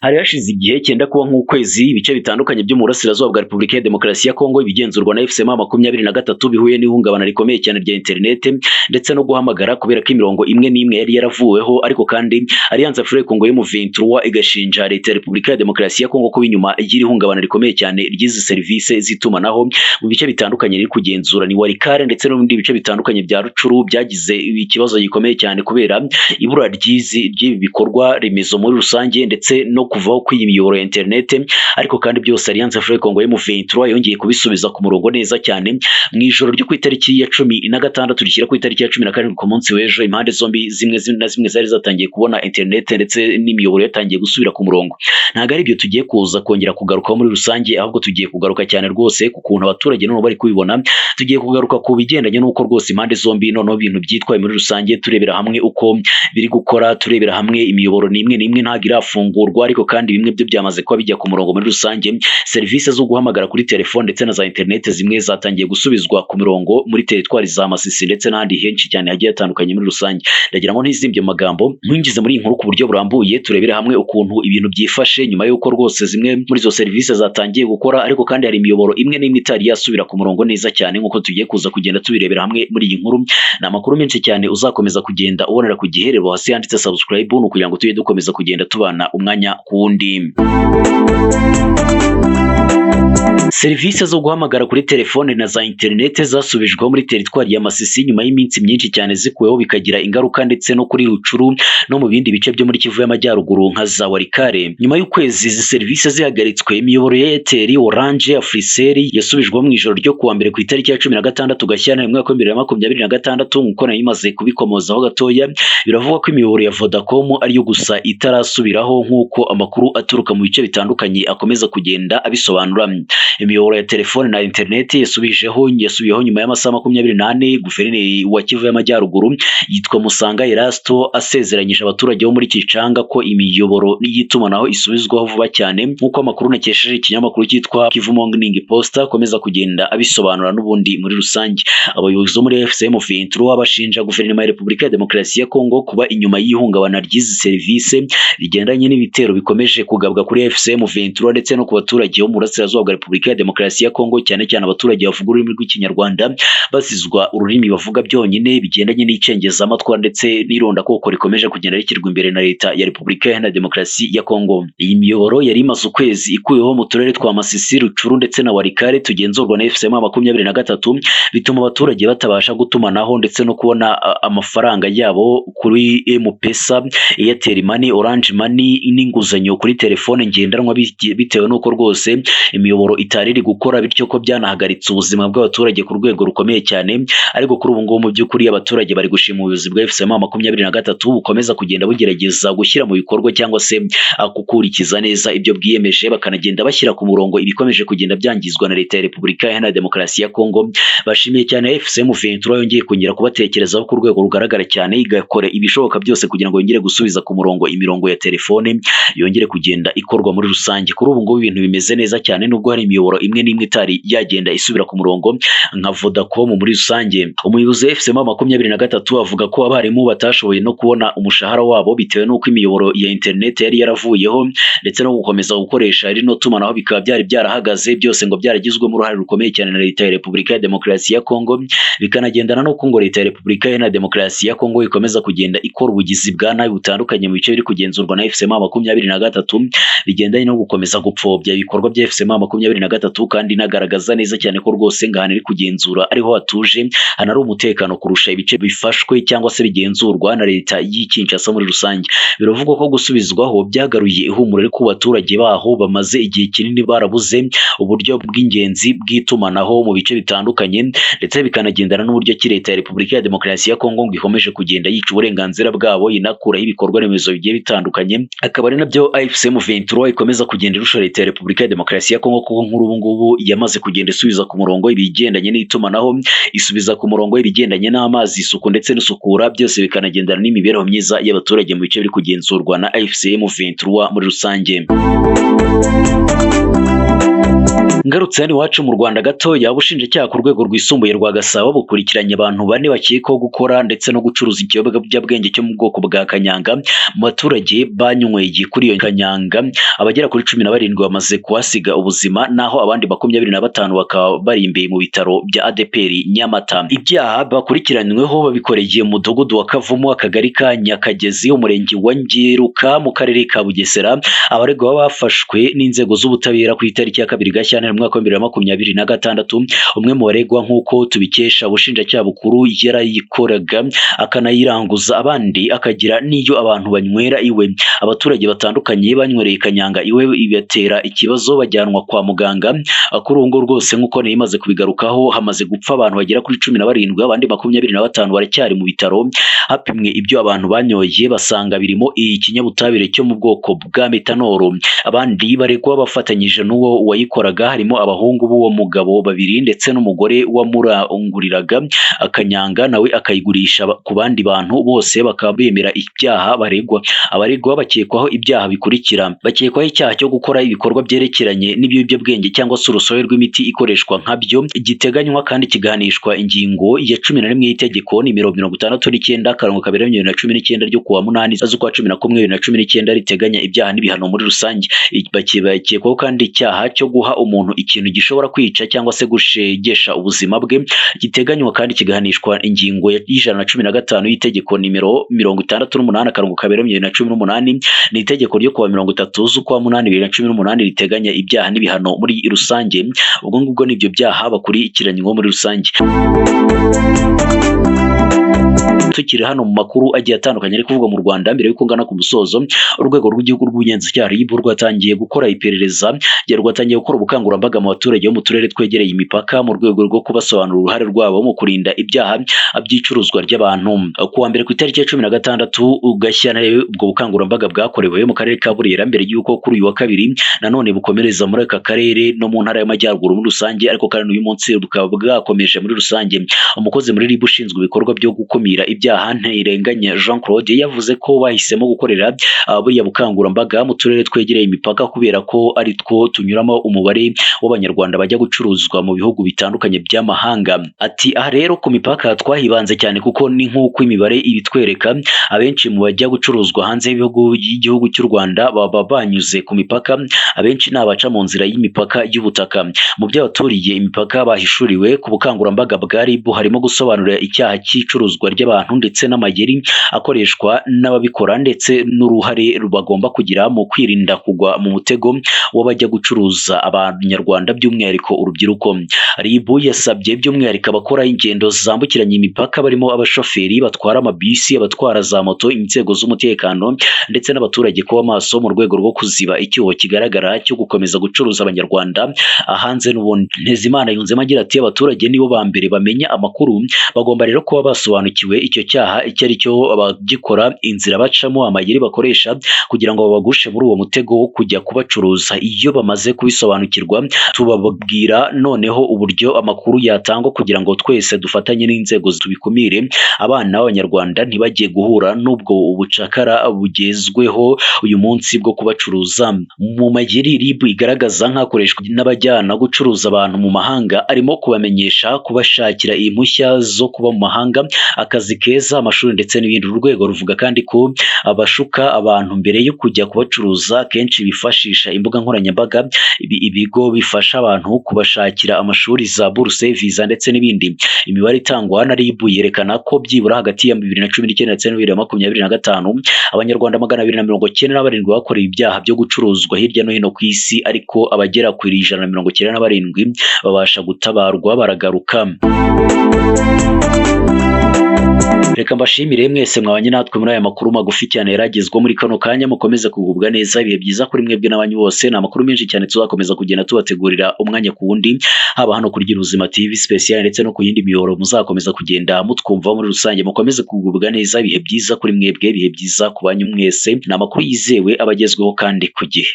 Hari hashize igihe cyenda kuba nk'ukwezi ibice bitandukanye byo mu burasirazuba bwa Repubulika ya Demokarasi ya Kongo ibigenzurwa na FCM 23 bihuye n'ihungabana rikomeye cyane rya interinete ndetse no guhamagara kubera ko imirongo imwe n'imwe yari yaravuweho. Ariko kandi Alliance Fleuve Congo M23 igashinja leta ya Repubulika ya Demokarasi ya Kongo kuba inyuma y'iri hungabana rikomeye cyane ry'izi serivisi z'itumanaho mu bice bitandukanye riri kugenzura ni Walikale ndetse no mu bindi bice bitandukanye bya Rucuru byagize ikibazo gikomeye cyane kubera ibura ry'ibi bikorwa remezo muri rusange ndetse no kuvaho kw'iyi miyoboro ya interinete. Ariko kandi byose Alliance Fleuve Congo M23 yongeye kubisubiza ku murongo neza cyane mu ijoro ryo ku itariki ya 16 rishyira ku itariki ya 17 ku munsi w'ejo. Impande zombi zimwe na zimwe zari zatangiye kubona interinete ndetse n'imiyoboro yatangiye gusubira ku murongo. Ntabwo ari ibyo tugiye kuza kongera kugarukaho muri rusange, ahubwo tugiye kugaruka cyane rwose ku kuntu abaturage noneho bari kubibona. Tugiye kugaruka ku bigendanye n'uko rwose impande zombi noneho ibintu byitwaye muri rusange, turebera hamwe uko biri gukora, turebera hamwe imiyoboro n'imwe n'imwe ntabwo irafungurwa, ariko kandi bimwe byo byamaze kuba bijya ku murongo muri rusange. Serivisi zo guhamagara kuri telefone ndetse na za interinete zimwe zatangiye gusubizwa ku mirongo muri teritwari za Masisi ndetse n'ahandi henshi cyane hagiye hatandukanye muri rusange. Ndagira ngo ntizimbye amagambo nkwinjize muri iyi nkuru ku buryo burambuye, turebere hamwe ukuntu ibintu byifashe nyuma y'uko rwose zimwe muri izo serivisi zatangiye gukora, ariko kandi hari imiyoboro imwe n'imwe itari yasubira ku murongo neza cyane nk'uko tugiye kuza kugenda tubirebera hamwe muri iyi nkuru. Ni amakuru menshi cyane uzakomeza kugenda ubonera ku giherero hasi handitse subscribe, ni ukugira ngo tujye dukomeza kugenda tubana umwanya ku wundi. Serivisi zo guhamagara kuri telefone na za interinete zasubijweho muri teritwari ya Masisi nyuma y'iminsi myinshi cyane zikuweho, bikagira ingaruka ndetse no kuri Rucuru no mu bindi bice byo muri Kivu y'Amajyaruguru nka za Walikale. Nyuma y'ukwezi izi serivisi zihagaritswe, imiyoboro ya Airtel, Orange, Africell yasubijweho mu ijoro ryo kuwa mbere ku itariki ya 16 Gashyantare mu mwaka wa 2026, nk'uko nari maze kubikomozaho gatoya. Biravugwa ko imiyoboro ya Vodacom ariyo gusa itarasubiraho, nk'uko amakuru aturuka mu bice bitandukanye akomeza kugenda abisobanura. Imiyoboro ya telefone na interineti yasubiyeho nyuma y'amasaha 24 guverineri wa Kivu y'Amajyaruguru yitwa Musanga Erasto asezeranyije abaturage bo muri Kicanga ko imiyoboro y'itumanaho isubizwaho vuba cyane, nk'uko amakuru nakesheje ikinyamakuru cyitwa Kivu Morning Post akomeza kugenda abisobanura n'ubundi muri rusange. Abayobozi bo muri FCM 23 bashinja guverinoma ya Repubulika ya Demokarasi ya Kongo kuba inyuma y'ihungabana ry'izi serivisi rigendanye n'ibitero bikomeje kugabwa kuri FCM 23 ndetse no ku baturage bo mu burasirazuba bwa Repubulika ya Demokarasi ya Kongo, cyane cyane abaturage bavuga ururimi rw'Ikinyarwanda basizwa ururimi bavuga byonyine bigendanye n'icengezamatwara ndetse n'irondakoko rikomeje kugenda rishyirwa imbere na leta ya Repubulika Iharanira Demokarasi ya Kongo. Iyi miyoboro yari imaze ukwezi ikuweho mu turere twa Masisi, Rucuru ndetse na Walikale tugenzurwa na FCM 23, bituma abaturage batabasha gutumanaho ndetse no kubona amafaranga yabo kuri M-Pesa, Airtel Money, Orange Money n'inguzanyo kuri telefone ngendanwa bitewe n'uko rwose imiyoboro itari iri gukora, bityo ko byanahagaritse ubuzima bw'abaturage ku rwego rukomeye cyane. Ariko kuri ubu ngubu mu by'ukuri abaturage bari gushima ubuyobozi bwa FCM 23 bukomeza kugenda bugerageza gushyira mu bikorwa cyangwa se gukurikiza neza ibyo bwiyemeje, bakanagenda bashyira ku murongo ibikomeje kugenda byangizwa na leta ya Repubulika Iharanira Demokarasi ya Kongo. Bashimiye cyane FCM 23 yongeye kongera kubatekerezaho ku rwego rugaragara cyane, igakora ibishoboka byose kugira ngo yongere gusubiza ku murongo imirongo ya telefone yongere kugenda ikorwa muri rusange. Kuri ubu ngubu ibintu bimeze neza cyane nubwo hari imiyoboro imwe n'imwe itari yagenda isubira ku murongo nka Vodacom muri rusange. Umuyobozi wa FCM 23 avuga ko abarimu batashoboye no kubona umushahara wabo bitewe n'uko imiyoboro ya internet yari yaravuyeho, ndetse no gukomeza gukoresha rino tumanaho bikaba byari byarahagaze, byose ngo byaragizwemo uruhare rukomeye cyane na leta ya Repubulika ya Demokarasi ya Kongo, bikanagendana n'uko ngo leta ya Repubulika Iharanira Demokarasi ya Kongo ikomeza kugenda ikora ubugizi bwa nabi butandukanye mu bice biri kugenzurwa na FCM 23 bigendanye no gukomeza gupfobya ibikorwa bya FCM 23, kandi inagaragaza neza cyane ko rwose ngahano iri kugenzura ariho hatuje hanari umutekano kurusha ibice bifashwe cyangwa se bigenzurwa na leta y'i Kinshasa muri rusange. Biravugwa ko gusubizwaho byagaruye ihumure ku baturage baho bamaze igihe kinini barabuze uburyo bw'ingenzi bw'itumanaho mu bice bitandukanye, ndetse bikanagendana n'uburyo ki leta ya Repubulika ya Demokarasi ya Kongo ngo ikomeje kugenda yica uburenganzira bwabo inakuraho ibikorwa remezo bigiye bitandukanye, akaba ari nabyo AFC M23 ikomeza kugenda irusha leta ya Repubulika ya Demokarasi ya Kongo, kuko nk'ubu ngubu yamaze kugenda isubiza ku murongo ibigendanye n'itumanaho, isubiza ku murongo ibigendanye n'amazi, isuku ndetse n'isukura, byose bikanagendana n'imibereho myiza y'abaturage mu bice biri kugenzurwa na AFC M23 muri rusange. Ngarutse hano iwacu mu Rwanda gatoya, ubushinjacyaha ku rwego rwisumbuye rwa Gasabo bukurikiranye abantu bane bakekwaho gukora ndetse no gucuruza ikiyobyabwenge cyo mu bwoko bwa kanyanga mu baturage banyweye kuri iyo kanyanga. Abagera kuri 17 bamaze kuhasiga ubuzima, naho abandi 25 bakaba barimbiye mu bitaro bya ADEPR Nyamata. Ibyaha bakurikiranyweho babikoreye mu mudugudu wa Kavumu, akagari ka Nyakagezi, umurenge wa Ngeruka mu karere ka Bugesera. Abaregwa bafashwe n'inzego z'ubutabera ku itariki ya 2 Gashyantare mu mwaka wa 2026. Umwe mu baregwa, nk'uko tubikesha ubushinjacyaha bukuru, yarayikoraga akanayiranguza abandi, akagira n'iyo abantu banywera iwe. Abaturage batandukanye banywereye kanyanga iwe ibatera ikibazo, bajyanwa kwa muganga. Kuri ubu ngubu rwose, nk'uko nari maze kubigarukaho, hamaze gupfa abantu bagera kuri 17, abandi 25 baracyari mu bitaro. Hapimwe ibyo abantu banyoye basanga birimo ikinyabutabire cyo mu bwoko bwa metanol. Abandi baregwa bafatanyije n'uwo wayikoraga harimo abahungu b'uwo mugabo babiri ndetse n'umugore wamuranguriraga akanyanga nawe akayigurisha ku bandi bantu, bose bakaba bemera ibyaha baregwa. Abaregwa bakekwaho ibyaha bikurikira: bakekwaho icyaha cyo gukora ibikorwa byerekeranye n'ibiyobyabwenge cyangwa se urusobe rw'imiti ikoreshwa nkabyo, giteganywa kandi kigahanishwa ingingo ya 11 y'itegeko nimero 69/2019 ryo kuwa 8 z'ukwa 11 2019 riteganya ibyaha n'ibihano muri rusange. Bakekwaho kandi icyaha cyo guha umuntu ikintu gishobora kwica cyangwa se gushegesha ubuzima bwe, giteganywa kandi kigahanishwa ingingo ya 115 y'itegeko nimero 68/2018, ni itegeko ryo kuwa 30 z'ukwa 8 2018 riteganya ibyaha n'ibihano muri rusange. Ubwo ngubwo nibyo byaha bakurikiranyweho muri rusange. Tukiri hano mu makuru agiye atandukanye ari kuvugwa mu Rwanda, mbere y'uko ngana ku musozo, urwego rw'igihugu rw'ubugenzacyaha RIB rwatangiye gukora iperereza, rwatangiye gukora ubukangurambaga mu baturage bo mu turere twegereye imipaka mu rwego rwo kubasobanurira uruhare rwabo mu kurinda ibyaha by'icuruzwa ry'abantu. Ku wa mbere ku itariki ya 16 Gashyantare, ubwo bukangurambaga bwakorewe mu karere ka Burera, mbere y'uko kuri uyu wa kabiri nanone bukomereza muri aka karere no mu ntara y'Amajyaruguru muri rusange, ariko kandi uyu munsi bukaba bwakomeje muri rusange. Umukozi muri RIB ushinzwe ibikorwa byo gukumira ibyaha, Ntirenganya Jean Claude, yavuze ko bahisemo gukorera buriya bukangurambaga mu turere twegereye imipaka kubera ko ari two tunyuramo umubare w'abanyarwanda bajya gucuruzwa mu bihugu bitandukanye by'amahanga. Ati aha rero ku mipaka twahibanze cyane kuko ni nk'uko imibare ibitwereka, abenshi mu bajya gucuruzwa hanze y'ibihugu y'igihugu cy'u Rwanda baba banyuze ku mipaka, abenshi ni abaca mu nzira y'imipaka y'ubutaka. Mu byo abaturiye imipaka bahishuriwe ku bukangurambaga bwa RIB harimo gusobanurira icyaha cy'icuruzwa ry'abantu ndetse n'amayeri akoreshwa n'ababikora, ndetse n'uruhare bagomba kugira mu kwirinda kugwa mu mutego w'abajya gucuruza abanyarwanda by'umwihariko urubyiruko. RIB yasabye by'umwihariko abakora ingendo zambukiranya imipaka barimo abashoferi batwara amabisi, abatwara za moto, inzego z'umutekano ndetse n'abaturage kuba maso mu rwego rwo kuziba icyuho kigaragara cyo gukomeza gucuruza abanyarwanda hanze n'ubundi. Ntezimana yunzemo agira ati abaturage nibo ba mbere bamenya amakuru, bagomba rero kuba basobanukiwe icyo cyaha icyo ari cyo, abagikora, inzira bacamo, amayeri bakoresha kugira ngo babagushe muri uwo mutego wo kujya kubacuruza. Iyo bamaze kubisobanukirwa tubabwira noneho uburyo amakuru yatangwa kugira ngo twese dufatanye n'inzego tubikumire, abana b'abanyarwanda ntibajye guhura n'ubwo bucakara bugezweho uyu munsi bwo kubacuruza. Mu mayeri RIB igaragaza nk'akoreshwa n'abajyana gucuruza abantu mu mahanga arimo kubamenyesha, kubashakira impushya zo kuba mu mahanga, akazi keza, amashuri ndetse n'ibindi. Uru rwego ruvuga kandi ko abashuka abantu mbere yo kujya kubacuruza kenshi bifashisha imbuga nkoranyambaga, ibigo bifasha abantu kubashakira amashuri, za buruse, viza ndetse n'ibindi. Imibare itangwa na RIB yerekana ko byibura hagati ya 2019 ndetse na 2025 abanyarwanda 297 bakorewe ibyaha byo gucuruzwa hirya no hino ku isi, ariko abagera ku 197 babasha gutabarwa baragaruka. Reka mbashimire mwese mwabanye natwe muri aya makuru magufi cyane yaragezwa muri kano kanya. Mukomeze kugubwa neza, ibihe byiza kuri mwebwe n'abanyu bose. Ni amakuru menshi cyane tuzakomeza kugenda tubategurira umwanya ku wundi, haba hano kuri Gira Ubuzima TV special ndetse no ku yindi miyoboro muzakomeza kugenda mutwumva muri rusange. Mukomeze kugubwa neza, ibihe byiza kuri mwebwe, ibihe byiza ku banyu mwese. Ni amakuru yizewe abagezweho kandi ku gihe.